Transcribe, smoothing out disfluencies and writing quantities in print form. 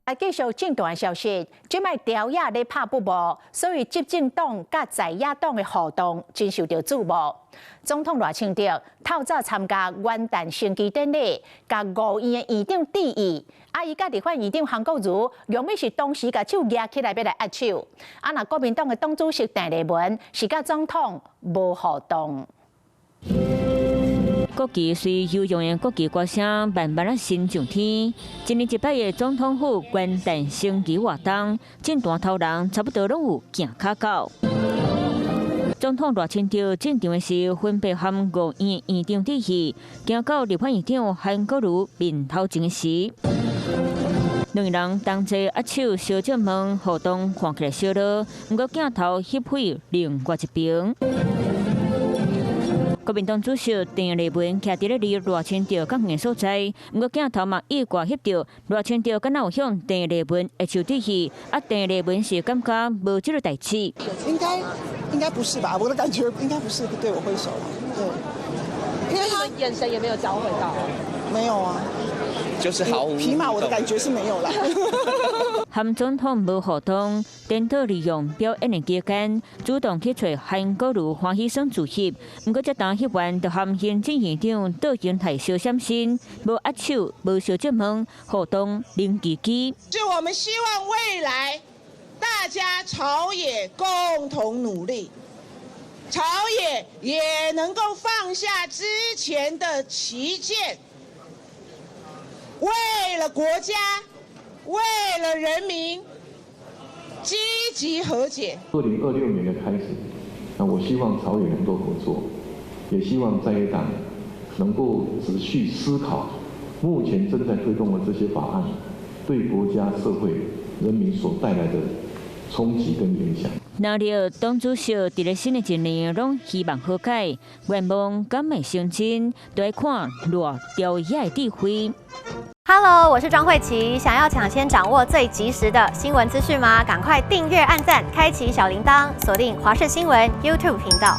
來繼續政壇消息，這擺朝野咧拍不和，所以執政黨佮在野黨的互動真受著矚目。總統賴清德透早參加元旦升旗典禮，共五院的院長致意。啊，伊佮立法院長韓國瑜，用的是同時共手舉起來欲來握手。啊，若國民黨的黨主席鄭麗文是佮總統無互動。國旗隨悠揚的國旗歌聲，慢慢仔升上天。一年一擺的總統府元旦升旗活動，政壇頭人差不多攏有行跤到。總統賴清德進場的時，分別和五院院長致意，行到立法院長韓國瑜面頭前時，兩个人同齊握手相接問，互動看起來燒熱，毋過鏡頭翕去另外一邊。國民黨主席鄭麗文徛佇咧離賴清德較遠的所在，毋過鏡頭嘛意外翕著賴清德敢若有向鄭麗文握手致意，啊，鄭麗文是感覺無這个代誌。應該不是吧？我的感覺應該不是對我揮手，對，因為他眼神也沒有交匯到。沒有啊，就是毫無。起碼我的感覺是沒有啦。和總統無互動，顛倒利用表演的期間，主動去揣韓國瑜歡喜耍自翕。毋過這當翕完，就和行政院長卓榮泰相閃身，無握手，無相接問，互動冷吱吱。就我們希望未來大家朝野共同努力，朝野也能夠放下之前的歧見，為了國家，為了人民，積極和解。2026年的開始，那我希望朝野能夠合作，也希望在野黨能夠仔細思考目前正在推動的這些法案對國家、社會、人民所帶來的衝擊跟影響。那了，黨主席佇咧新的一年攏希望和解，願望敢會成真，就愛看賴朝野的智慧。 Hello，我是莊慧琪。想要搶先掌握最及時的新聞資訊嗎？趕快訂閱、按讚、開啟小鈴鐺，鎖定華視新聞 YouTube 頻道。